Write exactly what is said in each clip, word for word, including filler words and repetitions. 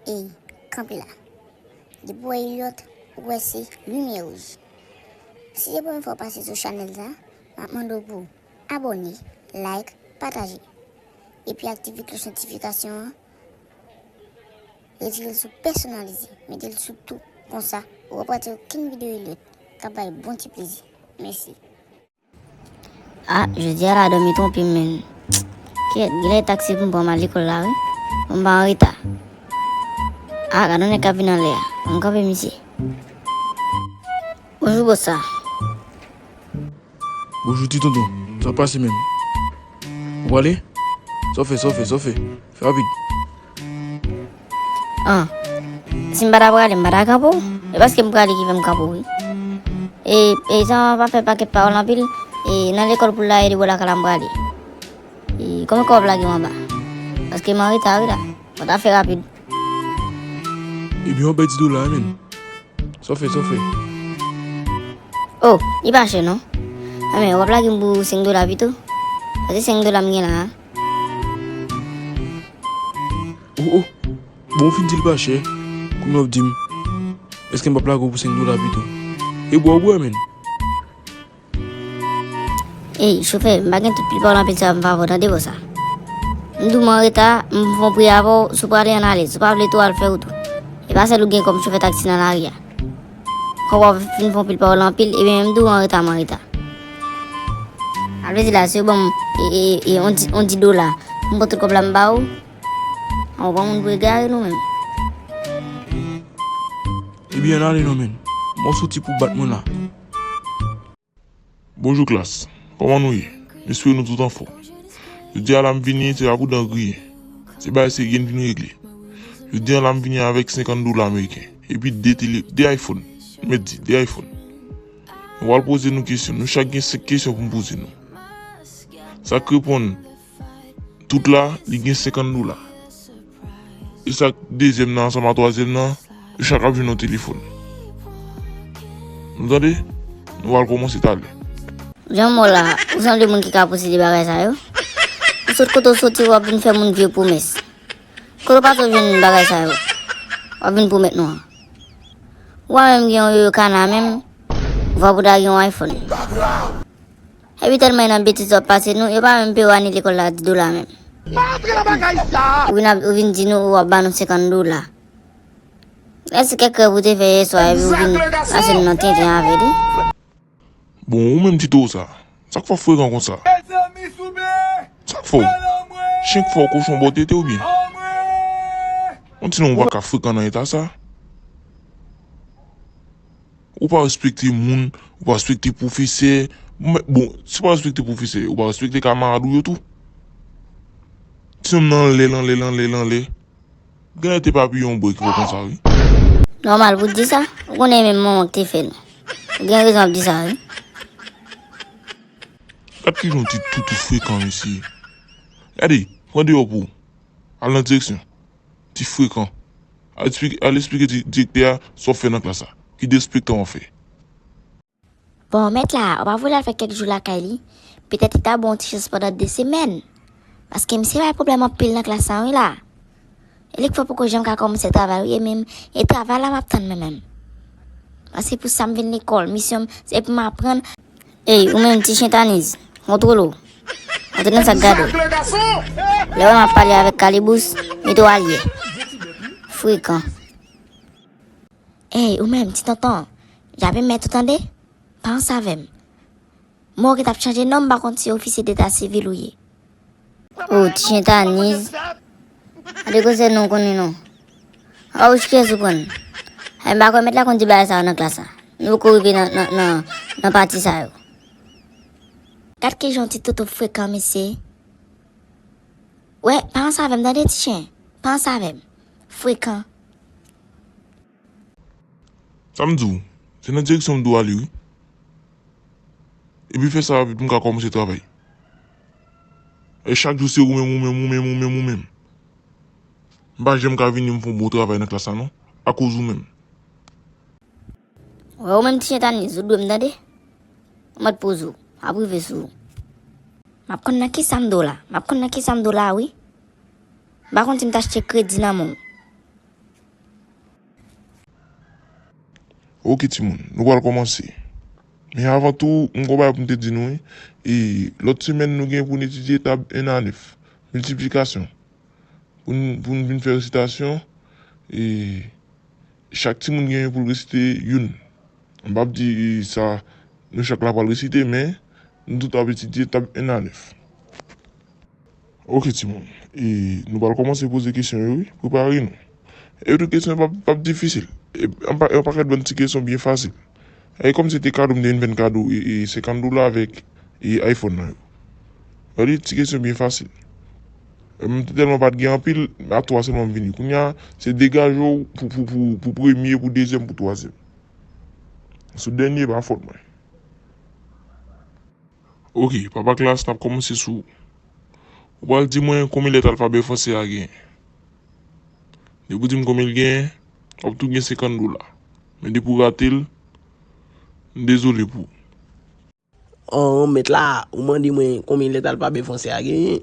Ey, kanpe la. Depi w wè Eliot, ou wè se limyè wouj. Si se premye fwa w pase sou chanèl sa, m ap mande w pou abòne, like, pataje. Epi aktive klòch notifikasyon an, retire l sou pèsonalize, mete l sou tou. Konsa, ou p ap rate okenn videyo Eliot k ap bay bon ti plezi. Mèsi. Ah, jodi a la dòmi twonpe m, men. Kèt, genlè taksi pou m pran m al lekòl la, wi. Pou m pa an reta. Ah, gade yon nèg k ap vin anlè a. Ban m kanpe misye. Bonjou, bòs sa. Bonjou, ti tonton. Sa pase menm? Ou prale? Sa w fè, sa w fè, sa w fè? Fè rapid. Ah, si m pa ta prale, m pa ta kanpe w. E paske m prale ki fè m kanpe w, wi. E, e san pa fè pakèt pawòl anpil, e nan lekòl pou l la, e de bò lakay la m prale. E kòman kòb lage m anba? Paske m an reta, wi la. Mwen ta fè rapid. Ebyen, w ap bay ti dola, men. Sa w fè, sa w fè? Oh, li pa chè, non. Anben, w ap lage m pou senk dola pito. Paske senk dola m gen la a. Oh, oh. Bon, w fin di l pa chè. Kounye a w ap di m, èske m p ap lage w pou senk dola pito? E bwè w bwè, men. Ey, chofè, m pa gen tout pil pawòl anpil sa pou m pa fè w tande, bòs sa. M di w m an reta, m fè yon pri avè w, si w prale ann ale, si w pa vle tou al fè wout ou. E pa sèl ou gen kòm chofè taksi nan lari a. Kòm w ap fin fè yon pil pawòl anpil, ebyen, m di w an reta, m an reta. A vle di la, si w ban m, e, e, e, on di, on di dola, m pran tout kòb la m ba w. An, w pran moun pou egare nou menm. Ebyen, ann ale non, men. M ap soti pou bat mwen la. Bonjou klas, kòman nou ye? M espere nou tout anfòm. Jodi a la m vini, se pa pou dan griyen. Se bagay serye n vin regle. Jodi a la m vini avèk senkant dola ameriken, epi de tele, de iPhone. M mèt di, de iPhone. Nou pral poze nou kesyon. Nou chak gen senk kesyon pou n poze nou. Sa k reponn tout la, li gen senkant dola. E sa k dezyèm nan ansanm a twazyèm nan, yo chak ap jwenn yon telefòn. Nou tande? Nou pral kòmanse talè. Jan m wè w la, ou sanble moun ki ka posede bagay sa yo. Ou sot kote w soti, w ap vin fè moun vye pwomès. Kote w pase w jwenn bagay sa yo? W ap vin pwomèt nou an. Ou pa menm gen yon yoyo kana menm, ou pa pou ta gen yon iPhone. Epi tèlman e nan betiz w ap pase nou, yo pa menm peye w ane lekòl la di dola menm. Pa antre nan bagay sa! Ou vin ap, ou vin di nou ou ap ban nou senkant dola. Èske kèk rèv ou te fè yè swa epi ou vin pase nou nan tenten avè li? Bon, ou menm ti towo sa, sa k fè w frekan konsa? Sa k fè w? Chen k fè w kochon bò tete oubyen? On ti non ou pa ka frekan nan eta sa. Ou pa respekte moun, ou pa respekte pwofesè. Bon, si w pa respekte pwofesè, ou pa respekte kamarad ou yo tou. Ti nonm nan anlè l, anlè l, anlè l, anlè. Genlè te pa piye yon bwè ki fè w konsa, wi. Nòmal pou w di sa. Ou konnen e menm manman w ki te fè nou. Ou gen rezon ap di sa, wi. Gad kijan ti toutou frekan, mesye. Gade, pran deyò pou ou. Al nan direksyon. Ti frekan. Al esplike, al esplike di-, direktè a sa w fè nan klas la. Ki derespektan w fè. Bon, mèt la, ou pa vle al fè kèk jou lakay li? Petèt li ta ba w yon ti chans pandan de semèn. Paske misye bay pwoblèm anpil nan klas la, wi la. E li k fè w poko janm ka kòmanse travay, wi, e menm, e travay la m ap tann mwen menm. Paske pou sa m vin lekòl, misyon m, se pou m aprann. Ey, ou menm, ti chen Taniz, kontwole w. Antre nan sa k gade w. Lè w wè m ap pale avèk Kalibous, mete w alyè. Frekan. Ey, ou menm, ti tonton, jape mèt ou tande? Pa ansanm avè m. Mwen ou gentan ap chanje non, m pa konn si ofisye deta sivil ou ye. O, ti chen Taniz. Gade gwosè non w konnen non. A, wouch kiyès ou pran? Ay, m pa kwè mèt la konn di bagay sa yo nan klas la. Nou poko rive nan, nan, nan, nan pati sa yo. Gad kijan ti toto frekan, mesye. Wè, pa ansanm avè m, tande, ti chen. Pa ansanm avè m. Frekan. Sa m di w, se nan direksyon m di w ale, wi. Epi fè sa rapid pou m ka kòmanse travay. E chak jou se ou menm, ou menm, ou menm, ou menm, ou menm. M pa janm ka vini m fè yon bon travay nan klas la, non. Akoz ou menm. Wè, ou menm ti chen Taniz, ou dwe m tande. Ou mèt poze w. M ap rive sou ou. M ap konn nan kisa m di w la. M ap konn nan kisa m di w la, wi. M pa konn si m t achte kredi nan men w. Ok, timoun, nou pral kòmanse. Men avan tou, m gon bagay pou m te di nou, wi. E, lòt semèn, nou gen pou n etidye tab en a nèf, miltiplikasyon. Pou n, pou n vin fè resitasyon, e, chak timoun genyen pou l resite youn. M p ap di, e, sa nou chak la pral resite, men nou tout ap etidye tab en a nèf. Ok, timoun. E, nou pral kòmanse poze kesyon yo, wi. Prepare nou. E tout kesyon yo p ap, p ap difisil. E, yon pa-, yon pakèt bann ti kesyon byen fasil. E kòm se te kado, m te vin fè n kado, e, e, senkant dola avèk, e, iPhone nan yo. Gade, ti kesyon byen fasil. E, m te tèlman pa t gen anpil, a twa sèlman m vini. Kounye a, se degaje w pou, pou, pou, pou premye, pou dezyèm, pou twazyèm. Sou dènye, pa fòt mwen. Ok, papa klas, n ap kòmanse sou ou. Ou pral di mwen konbyen lèt alfabè fransè a genyen. Depi w di m konbyen l genyen, w ap tou gen senkant dola. Men depi w rate l, m dezole pou ou. Oh, mèt la, ou mande mwen konbyen lèt alfabè fransè a genyen?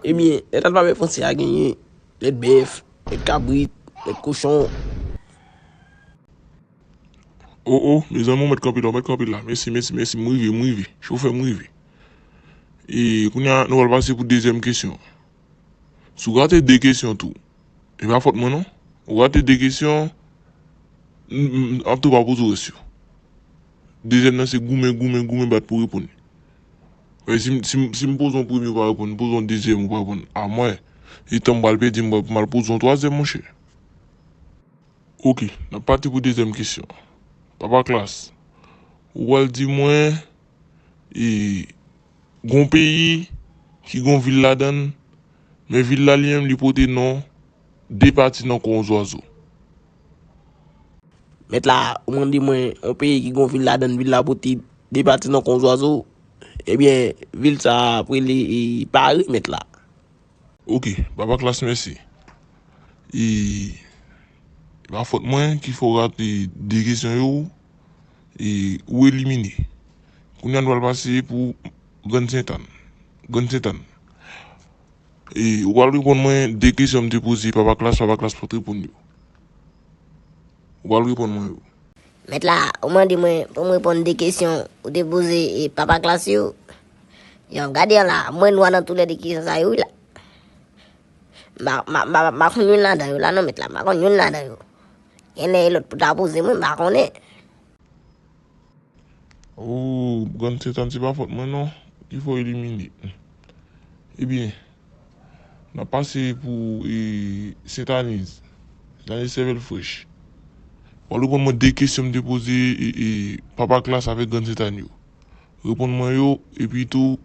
Ebyen, lèt alfabè fransè a genyen lèt bèf, lèt kabrit, lèt kochon. O, o, mezanmi, ou mèt kanpe la, ou mèt kanpe la. Mèsi, mèsi, mèsi, m rive, m rive. Chofè, m rive. E kounye a, nou pral pase pou dezyèm kesyon. Si w rate de kesyon tou, e pa fòt mwen non. Ou rate de kesyon, m, m, m ap tou pa poze w rès yo. Dezyèm nan se goumen, goumen, goumen bat pou reponn. Wè, si m, si m, si m poze yon premye ou pa reponn, m poze yon dezyèm ou pa reponn. A mwen, e tan m pral pèdi, m pral, m pral poze yon twazyèm, monchè. Ok, n ap pati pou dezyèm kesyon. Papa klas, ou pral di mwen, e, gon peyi ki gon vil ladan l, men vil la li menm li pote non de pati nan kò yon zwazo. Mèt la, ou mande mwen yon peyi ki gon vil ladan l, vil la pote de pati nan kò yon zwazo. Ebyen, vil sa a ap rele, e, Pari, mèt la. Ok, papa klas, mèsi. E, e pa fòt mwen ki fè w rate de kesyon yo, e, ou elimine. Kounye a nou pral pase pou Grann Sentàn. Grann Sentàn. E, ou pral reponn mwen de kesyon m te poze papa klas, papa klas pa t reponn yo. Ou pral reponn mwen yo. Mèt la, ou mande mwen pou m reponn de kesyon ou te poze, e, papa klas yo. Yo, gade an la, mwen nwa nan toulède kesyon sa yo, wi la. M pa, m pa, m pa, m pa konn youn ladan yo la non, mèt la, m pa konn youn ladan yo. Genlè e lòt pou ta poze mwen, m pa konnen. Oh, Grann Sentàn, se pa fòt mwen non. Ki fè w elimine. Ebyen, n ap pase pou, e, Sentaniz. Sentaniz Sèvèl Frèch. W ap reponn mwen de kesyon m te poze, e, e, papa klas avèk Grann Sentàn yo. Reponn mwen yo, epi tou,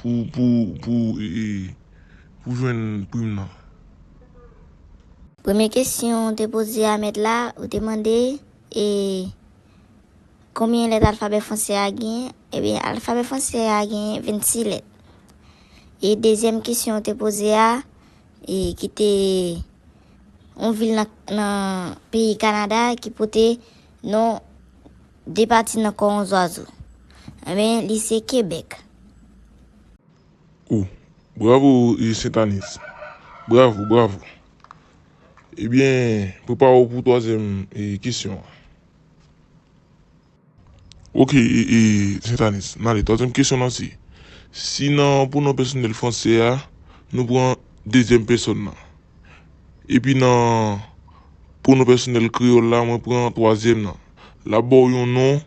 pou, pou, pou, e, e, pou jwenn prim nan. Premye kesyon w te poze a, mèt la, ou te mande, e, konbyen lèt alfabè fransè a genyen? Ebyen, alfabè fransè a genyen vennsis lèt. E dezyèm kesyon w te poze a, e ki te yon vil nan, nan peyi Kanada ki pote non de pati nan kò yon zwazo. Ebyen, li se Kebèk. Oh, bravo, e, Sentaniz. Bravo, bravo. Ebyen, prepare w pou twazyèm, e, kesyon an. Ok, e, e, Sentaniz, n ale. Twazyèm kesyon nan se, si nan pwonon pèsonèl fransè a, nou pran dezyèm pèsòn nan. Epi nan pwonon pèsonèl kreyòl la, mwen pran twazyèm nan. L ap ba w yon non,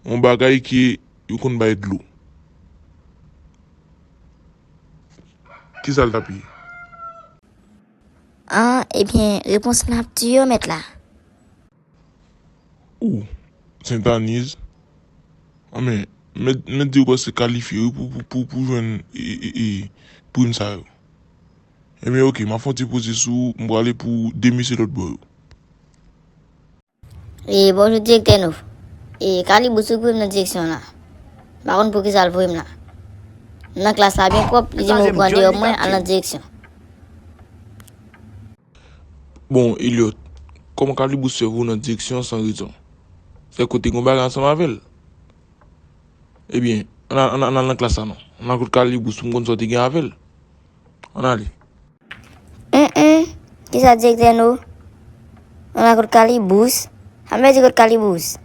yon bagay ke yo konn bay dlo. Kisa l t ap ye? An, ebyen, repons m ap di yo mèt la. Ou, Sentaniz. Anben, mèt, mèt di w prèske kalifye wi pou, pou, pou, pou jwenn, e, e, e, prim sa yo. Ebyen, ok, m ap fè yon ti poze sou, m prale pou de mesye lòt bò yo. E, bonjou, direktè nou. E, Kalibous, ou voye m nan direksyon la. M pa konn poukisa l voye m la. M nan klas la byen pwòp, li di m ou pran deyò mwen, al nan direksyon. Bon, Eliot, kòman Kalibous fè voye w nan direksyon san rezon? Se kote gon bagay ansanm avè l? Ebyen, ann al, ann al, ann al nan klas la non. Ann al kot Kalibous pou m konn sa w te gen avè l. Ann ale. Hen, hen, kisa direktè nou? Ann al kot Kalibous. Amèdi kot Kalibous.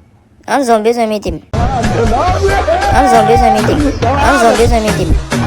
Ann zon bezwen mete m. Ann zon bezwen mete m. Ann zon bezwen mete m.